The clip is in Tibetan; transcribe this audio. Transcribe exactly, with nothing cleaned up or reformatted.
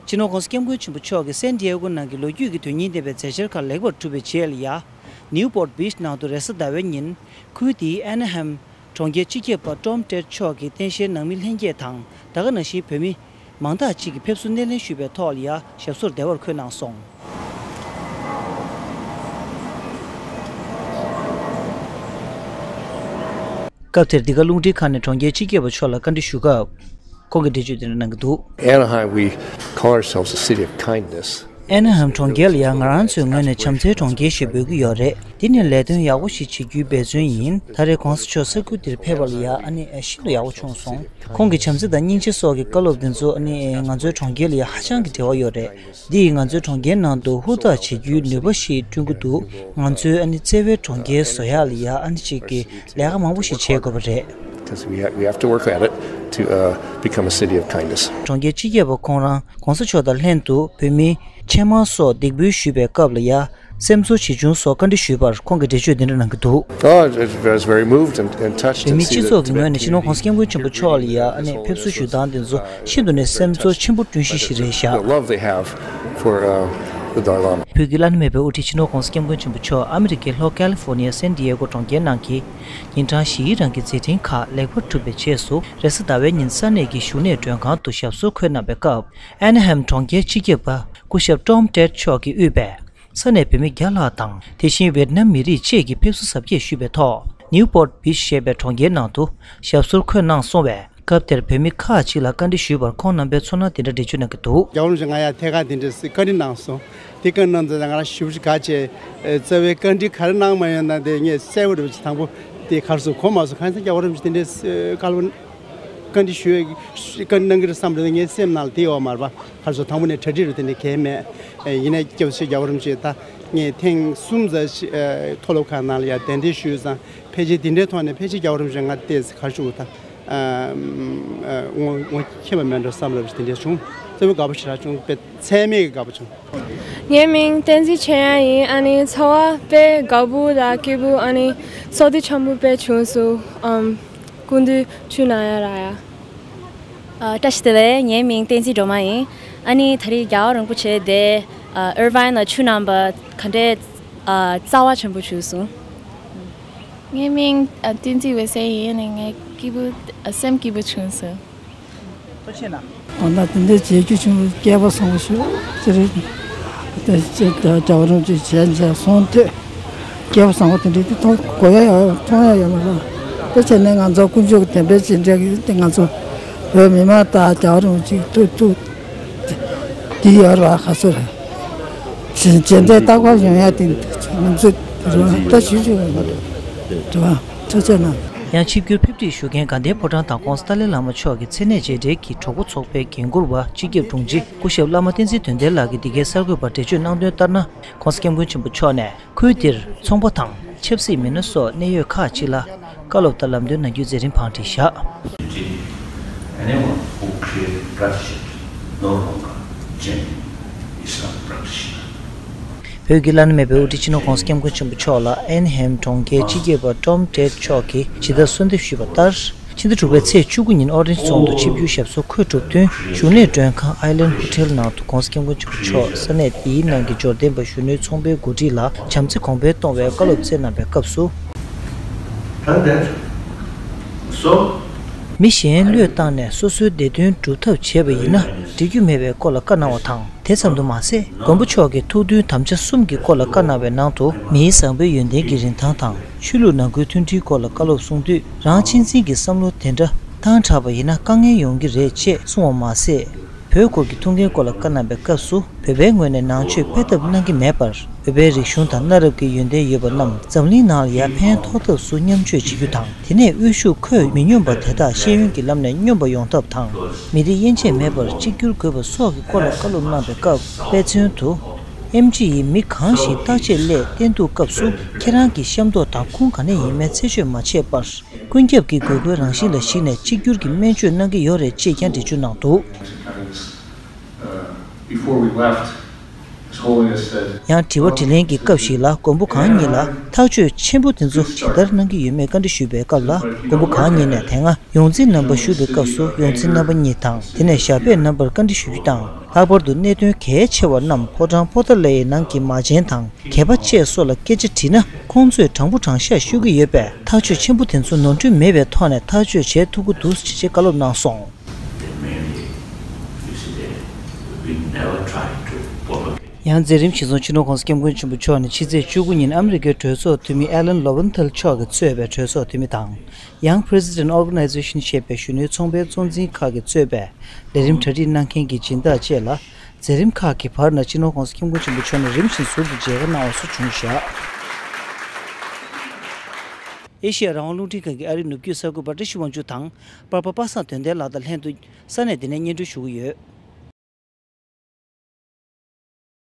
སྤྱི་ནོར་༸གོང་ས་༸སྐྱབས་མགོན་ཆེན་པོ་མཆོག་གིས་སན་ཏི་ཡེ་གོ་ནང་གི་ལོ་རྒྱུས་ཀྱི་དོན་སྙིང་ལྡན་པའི་མཛད་འཆར་ཁག་ལེགས་པར་གྲུབ་པའི་རྗེས་ལ་ཡ། ནིའུ་པོར་ཊི་བྷིཆ་ནང་དུ་རེས་གཟའ་ཟླ་བའི་ཉིན། ཁུལ་དེའི་ཨན་ན་ཧེམ་གྲོང་ཁྱེར་སྤྱི་ཁྱབ་པ་ཊོམ་ཏེད་མཆོག་གིས་རྟེན་གཞིའི་ནང་མི་ལྷན་རྒྱས་དང་། ད་ག་ནང་བཞིན་བོད་མི་མང་དག་ཅིག་གིས་ཕེབས་བསུ་སྣེ་ལེན་ཞུས་པའི་ཐོག་ལ་ཡ། ཞབས་སོར་བདེ་བར་འཁོད་གནང་སོང་། སྐབས་དེར་འདི་ག་རླུང་འཕྲིན་ཁང་ནས་གྲོང་ཁྱེར་སྤྱི་ཁྱབ་པ་མཆོག་ལ་བཀའ་འདྲི་ཞུ་སྐབས། ཁོང་གིས་འགྲེལ་བརྗོད་འདི་འདྲ་གནང་གི་འདུག། Anaheim, we call ourselves a city of kindness. ཨན་ན་ཧེམ་གྲོང་ཁྱེར་ལ་ཡང་ང་རང་ཚོའི་ངོས་ནས་བྱམས་བརྩེའི་གྲོང་ཁྱེར་ཞེས་འབོད་ཀྱི་ཡོད་རེད། འདི་ནི་ལས་དོན་ཡག་པོ་ཞིག་བྱེད་རྒྱུའི་འབད་བརྩོན་ཡིན། ད་རེས་༸གོང་ས་མཆོག་ས་ཁུལ་འདིར་ཕེབས་པ་ལ་ཡང་ཨ་ནི་ཤིན་ཏུ་ཡག་པོ་བྱུང་སོང་། ཁོང་གི་བྱམས་བརྩེ་དང་སྙིང་རྗེ་སོགས་ཀྱི་བཀའ་སློབ་འདི་ཚོ་ཨ་ནི་ང་ཚོའི་གྲོང་ཁྱེར་ལ་ཡང་ཧ་ཅང་གི་འབྲེལ་བ་ཡོད་རེད། འདི་ཡིས་ང་ཚོའི་གྲོང་ཁྱེར་ནང་དུ་ཧུར་ཐག་བྱེད་རྒྱུའི་ནུས་པ་ཞིག་བསྐྲུན་གྱི་འདུག། ང་ཚོའི་ཨ་ནི་བརྩེ་བའི་གྲོང་ཁྱེར་བཟོ་ཡག་ལ་ཡང་ཨ་ནི་གཅིག་གི་ལས་ཀ་མང་པོ་ཞིག་བྱེད་དགོས་པ་རེད། Because we have, we have to work at it to uh, become a city of kindness. གྲོང་ཁྱེར་སྤྱི་ཁྱབ་པ་ཁོང་རང་༸གོང་ས་མཆོག་དང་ལྷན་དུ་བོད་མིའི་ཆེད་མངགས་སོགས་འདེགས་འབུལ་ཞུས་པའི་སྐབས་ལ་ཡ། སེམས་ཚོར་ཇི་བྱུང་སོགས་བཀའ་འདྲི་ཞུས་པར་ཁོང་གིས་འགྲེལ་བརྗོད་འདི་འདྲ་གནང་གི་འདུག། Oh, I was very moved and, and touched བོད་and མི་see སྤྱི་the, ཚོགས་ཀྱི་the ངོས་ནས་སྤྱི་ནོར་༸གོང་ས་༸སྐྱབས་མགོན་ཆེན་པོ་མཆོག་ལ་ཡ་ཨ་ནི་ཕེབས་བསུ་ཞུ་སྟངས་དེ་ཚོ་ཤིན་ཏུ་ནས་སེམས་ཚོར་ཆེན་པོ་བསྐྲུན་གཞི་ཞིག་རེད་བཞག། The love they have for uh, the Dalai Lama. བོད་ཀྱི་བླ་ན་མེད་པའི་དབུ་ཁྲིད་སྤྱི་ནོར་༸གོང་ས་༸སྐྱབས་མགོན་ཆེན་པོ་མཆོག་ཨ་མི་རི་ཀའི་ལྷོ་ཀ་ལི་ཧྥོ་ནི་ཡ་སན་ཏི་ཡེ་གོ་གྲོང་ཁྱེར་ནང་གི་ཉིན་གྲངས་བཞིའི་རིང་གི་མཛད་འཕྲིན་ཁག་ལེགས་པར་གྲུབ་པའི་རྗེས་སུ། རེས་གཟའ་ཟླ་བའི་ཉིན་ས་གནས་ཀྱི་བཞུགས་གནས་མགྲོན་ཁང་དུ་ཞབས་སོར་འཁོད་གནང་བའི་སྐབས། ཨན་ན་ཧེམ་གྲོང་ཁྱེར་སྤྱི་ཁྱབ་པ་སྐུ་ཞབས་ཊོམ་ཏེད་མཆོག་གིས་དབུས་པའི་ས་གནས་བོད་མི་བརྒྱ་ལྷག་དང་། དེ་བཞིན་ཝེད་ནམ་མི་རིགས་བཅས་ཀྱིས་ཕེབས་བསུ་གཟབ་རྒྱས་ཞུས་པའི་ཐོག། ནིའུ་པོར་ཊི་བྷིཆ་ཞེས་པའི་གྲོང་ཁྱེར་ནང་དུ་ཞབས་སོར་འཁོད་གནང་སོང་བས། སྐབས་དེར་བོད་མི་ཁག་ཅིག་ལ་བཀའ་འདྲི་ཞུས་པར་ཁོང་རྣམ་པའི་ཚོར་སྣང་དེ་འདྲ་འགྲེལ་བརྗོད་གནང་གི་འདུག། རྒྱལ་བ་རིན་པོ་ཆེ་ང་ཡང་ཐད་ཀར་དེ་འདྲ་བཀའ་འདྲི་གནང་སོང་། དེ་བཀའ་གནང་ཙང་ང་རང་ཞེ་པོ་ཅིག་དགའ་བྱས། རྩ་བའི་བཀའ་འདྲི་ག་རེ་གནང་མ་ཡོང་ན་དེ་ངས་གསལ་པོ་རེད་པ་ཅིག་དང་པོ་དེ་ག་རེ་ཟེར་གོ་མ་སོང་། གང་ཡིན་ཟེར་རྒྱལ་བ་རིན་པོ་ཆེ་དེ་འདྲའི་བཀའ་སློབ་བཀའ་འདྲི་ཞུ་ཡས་བཀའ་འདྲི་གནང་གི་རེད་བསམ་རེད། ངའི་སེམས་ནང་ལ་དེ་ཡོད་མ་རེད་པ། ག་རེ་ཟེར་དང་པོ་ནས་གྲ་སྒྲིག་རུ་དེ་འདྲ་གང་ཡང་མེད། ཡིན་ནའི་སྐྱབས་རྗེ་རྒྱལ་བ་རིན་པོ་ཆེ་ད་ངས་ཐེངས་གསུམ་ཙམ་ཞིག་མཐོ་སློབ་ཁག་ནང་ལ་ཡང་གདན་འདྲེན་ཞུས་ཙང་ཕལ་ཆེར་དེ་འདྲའི་ཐོག་ནས་ཕལ་ཆེར་རྒྱལ་བ་རིན་པོ་ཆེ་ང་བལྟས་ཚེ་ག་རེ་ཞུ་དགོས་ད། ངོ་ངོ་མཁྱེན་པ་མེད་འགྲོ་བསམ་རབས་དེ་འདྲ་བྱུང་། རྩ་བའི་དགའ་པོ་ཞེ་དྲག་བྱུང་། དཔེ་ཚད་མེད་ཀྱི་དགའ་པོ་བྱུང་། ངའི་མིང་བསྟན་འཛིན་ཆོས་དབྱངས་ཡིན། ཨ་ནི་ཚོར་བ་དཔེ་དགའ་པོ་དང་སྐྱིད་པོ། ཨ་ནི་བསོད་བདེ་ཆེན་པོ་དཔེ་བྱུང་སོང་། ཨམ་སྐུ་མདུན་ཆུ་ནང་ཡ་ར་ཡ། ཨ་བཀྲ་ཤིས་བདེ་ལེགས། ངའི་མིང་བསྟན་འཛིན་སྒྲོལ་མ་ཡིན། ཨ་ནི་ད་རེས་རྒྱལ་བ་རིན་པོ་ཆེ་དེ་ཨ་ཨིར་ཝན་ལ་ཆུ་ནང་པ་ག་འདྲས་ཨ་རྩ་བ་ཆེན་པོ་བྱུང་སོང་། ངའི་མིང་ཨ་བསྟན་འཛིན་འོད་ཟེར་ཡིན། ཨ་ནི་ངའི་སྐྱིད་པོ་ཨ་སེམས་སྐྱིད་པོ་བྱུང་སོང་། ཐུགས་རྗེ་གནང་། ད་ལྟ་དེ་འདྲའི་བྱེད་རྒྱུ་བྱུང་བའི་སྐལ་བ་བཟང་པོ་ཞིག་ཅི་རེད། ད་ཅི་ད་རྒྱལ་བ་རིན་པོ་ཆེ་མཇལ་མཇལ་སོང་ཐོས། སྐལ་བ་བཟང་པོ་དེ་འདྲའི་དེ་ཐོག་གོ་ཡ་ཡོད་མཐོང་ཡ་ཡོད་མ་རེད། དེ་བྱས་ནས་ང་ཚོ་དཀོན་མཆོག་གི་དམ་པའི་རྗེས་འབྲང་གི་དེ་ང་ཚོ་བོད་མི་མང་དང་རྒྱལ་བ་རིན་པོ་ཆེ་ཐུག་ཐུག་དེ་ཡོད་རེད་བ། ག་ཚོད་རེད། རྗེས་འབྲང་རྟག་པར་ཡོང་ཡ་དེ་ང་ཚོ་རེད་བ། ད་ཞུ་ཞུ་བ་མ་རེད་བ། ཐུགས་རྗེ་གནང་། ཡང་ཆིབས་བསྒྱུར་ཕེབས་འཁྲིད་ཞུ་མཁན་དགའ་ལྡན་ཕོ་བྲང་དང་ྋགོང་ས་ཏཱ་ལའི་བླ་མ་མཆོག་གི་མཚན་གནས་མཇལ་འཕྲད་ཀྱི་གྲོགས་པོ་ཚོགས་པའི་འགན་འཁུར་བ་སྤྱི་ཁྱབ་དྲུང་ཆེ་སྐུ་ཞབས་བླ་མ་བསྟན་འཛིན་དོན་ལྡན་ལགས་ཀྱིས་འདི་གའི་གསར་འགོད་པར་འགྲེལ་བརྗོད་གནང་དོན་ལྟར་ན། ྋགོང་ས་ྋསྐྱབས་མགོན་ཆེན་པོ་མཆོག་ནས་ཁུལ་འདིར་ཚོང་པ་དང་ཆབ་སྲིད་མི་སྣ་སོགས་གནད་ཡོད་ཁག་ཅིག་ལ་བཀའ་སློབ་དང་ལམ་སྟོན་གནང་རྒྱུའི་མཛད་རིམ་བང་སྒྲིག་བཞག། Anyone who create bloodshed no longer Jain Islam practitioner. བོད་ཀྱི་བླ་ན་མེད་པའི་དབུ་ཁྲིད་སྤྱི་ནོར་ྋགོང་ས་ྋསྐྱབས་མགོན་ཆེན་པོ་མཆོག་ལ་ཨན་ཧེམ་གྲོང་ཁྱེར་སྤྱི་ཁྱབ་པ་ཊོམ་ཊེད་མཆོག་གིས་ཇི་ལྟར་གསོལ་འདེབས་ཞུས་པ་ལྟར། ཕྱི་ཟླ་དྲུག་པའི་ཚེས་བཅུ་དགུ་ཉིན་ཨོ་རེན་ཇི་རྫོང་དུ་ཆིབས་བསྒྱུར་ཞབས་སོར་འཁོད་གྲུབ་བསྟུན། བཞུགས་གནས་མགྲོན་ཁང་ཨའི་ལན་ཧོ་ཊེལ་ནང་དུ་ྋགོང་ས་ྋསྐྱབས་མགོན་ཆེན་པོ་མཆོག་ས་གནས་དེའི་ནང་གི་འབྱོར་ལྡན་པ་གཞོན་ནུའི་ཚོང་པའི་འགོ་ཁྲིད་ལ་བྱམས་བརྩེ་གོང་འཕེལ་གཏོང་བའི་བཀའ་སློབ་སྩལ་གནང་བའི་སྐབས་སུ། མི་གཞན་བློས་བཏང་ནས་སོ་སོའི་བདེ་དོན་སྒྲུབ་ཐབས་བྱས་པ་ཡིན་ན་འགྲིག་རྒྱུ་མེད་པའི་སྐོར་ལ་བཀའ་གནང་བ་དང་། དེ་ཙམ་དུ་མ་ཟད། མགོན་པོ་མཆོག་གིས་ཐུགས་འདུན་དམ་བཅའ་གསུམ་གྱི་སྐོར་ལ་བཀའ་གནང་བའི་ནང་དུ། མིའི་བཟང་པོའི་ཡོན་ཏན་གྱི་རིན་ཐང་དང་། ཆོས་ལུགས་ནང་ཁུལ་མཐུན་སྒྲིལ་སྐོར་ལ་བཀའ་སློབ་གསུངས་དུས། རང་གཅེས་འཛིན་གྱི་བསམ་བློ་དེ་འདྲ་བཏང་དྲགས་པ་ཡིན་ན་དཀའ་ངལ་ཡོང་གི་རེད་ཅེས་གསུངས་པ་མ་ཟད། བོད་སྐོར་གྱི་ཐུགས་འགན་སྐོར་ལ་བཀའ་གནང་བའི་སྐབས་སུ། བོད་པའི་ངོས་ནས་ནང་ཆོས་སྤེལ་ཐབས་གནང་གི་མེད་པར། བོད་པའི་རིག་གཞུང་དང་གནའ་རབས་ཀྱི་ཡོན་ཏན་ཡོད་པ་རྣམས་འཛམ་གླིང་ནང་ལ་ཡར་ཕན་ཐོགས་ཐབས་སུ་མཉམ་སྤྱོད་བྱེད་རྒྱུ་དང་། དེ་ནས་དབུལ་ཕྱུག་ཁོད་མི་སྙོམས་པ་དེ་དག་ཤེས་ཡོན་གྱི་ལམ་ནས་སྙོམས་པ་ཡོང་ཐབས་དང་། མི་རིགས་དབྱེ་འབྱེད་མེད་པར་གཅིག་གྱུར་དགོས་པ་སོགས་ཀྱི་སྐོར་ལ་བཀའ་སློབ་གནང་བའི་སྐབས། དཔེ་མཚོན་དུ། ཨེམ་ཆི་ཡིས་མི་གང་ཞིག་བརྟག་དཔྱད་སླད་བསྟེན་གཏུག་སྐབས་སུ། ཁྱེད་རང་གི་ཤ་མདོག་དང་ཁུངས་ག་ནས་ཡིན་མིན་འཚོལ་དཔྱད་མ་བྱས་པར། ཀུན་ཁྱབ་ཀྱི་དགོས་མཁོའི་རང་བཞིན་ལ་གཞིགས་ནས་གཅིག་གྱུར་གྱི་སྨན་བཅོས་གནང་གི་ཡོད་རེད་ཅེས་ཀྱང་འགྲེལ་བརྗོད་གནང་འདུག། Before we left, ཡང་དྲི་བ་དྲིས་ལན་གྱི་སྐབས་ཤིག་ལ་མགོན་པོ་གང་ཉིད་ལ་ཐག་གཅོད་ཆེན་པོ་དེ་ཚོ་ཇི་ལྟར་གནང་གི་ཡོད་མེད་བཀའ་འདྲི་ཞུས་པའི་སྐབས་ལ། མགོན་པོ་གང་ཉིད་ནས་དེ་སྔ་ཡོངས་འཛིན་རྣམ་པ་བཞུགས་པའི་སྐབས་སུ་ཡོངས་འཛིན་རྣམ་པ་གཉིས་དང་། དེ་ནས་ཞབས་པད་རྣམ་པར་བཀའ་འདྲི་ཞུ་རྒྱུ་དང་། ལྷག་པར་དུ་གནད་དོན་གལ་ཆེ་བ་རྣམས་ཕོ་བྲང་པོ་ཏཱ་ལའི་ནང་གི་མ་བྱན་དང་། གད་པ་བཅས་སོགས་ལ་སྐད་ཆ་དྲིས་ན། ཁོང་ཚོས་དྲང་པོ་དྲང་བཞག་ཤོད་ཀྱི་ཡོད་པས། ཐག་གཅོད་ཆེན་པོ་དེ་ཚོ་ནོར་འཁྲུལ་མེད་པའི་ཐོག་ནས་ཐག་གཅོད་བྱེད་ཐུབ་ཀྱི་འདུག་ཅེས་བཀའ་སློབ་གནང་སོང་། They mainly, you see, they, we never try to provoke. ཡང་མཛད་རིམ་གཞིར་བཟུང་སྤྱི་ནོར་༸གོང་ས་༸སྐྱབས་མགོན་ཆེན་པོ་མཆོག་ནས་ཕྱི་ཚེས་བཅུ་དགུ་ཉིན་ཨ་མི་རི་ཀའི་གྲོས་ཚོགས་འཐུས་མི་ཨེ་ལན་ལོ་ཝན་ཐལ་མཆོག་གིས་གཙོས་པའི་གྲོས་ཚོགས་འཐུས་མི་དང་། Young President Organization ཞེས་པའི་གཞོན་ནུའི་ཚོང་པའི་གཙོ་འཛིན་ཁག་གིས་གཙོས་པའི་ལས་རིམ་གྲ་སྒྲིག་གནང་མཁན་གྱི་སྦྱིན་བདག་བཅས་ལ། མཛད་རིམ་ཁག་གི་བར་ན་སྤྱི་ནོར་༸གོང་ས་༸སྐྱབས་མགོན་ཆེན་པོ་མཆོག་ནས་རིམ་བཞིན་ཟུར་དུ་མཇལ་ཁ་གནང་བ་སོགས་བྱུང་བཞག་ཨེ་ཤེ་ཡ་རང་དབང་རླུང་འཕྲིན་ཁང་གི་ཨ་རིའི་ནུབ་རྒྱུད་གསར་འགོད་པ་བཀྲ་ཤིས་དབང་ཕྱུག་དང་། པར་པ་པ་སངས་དོན་ལྡན་ལགས་དང་ལྷན་དུ་ས་གནས་འདི་ནས་སྙན་སྒྲོན་ཞུ་གི་ཡོད།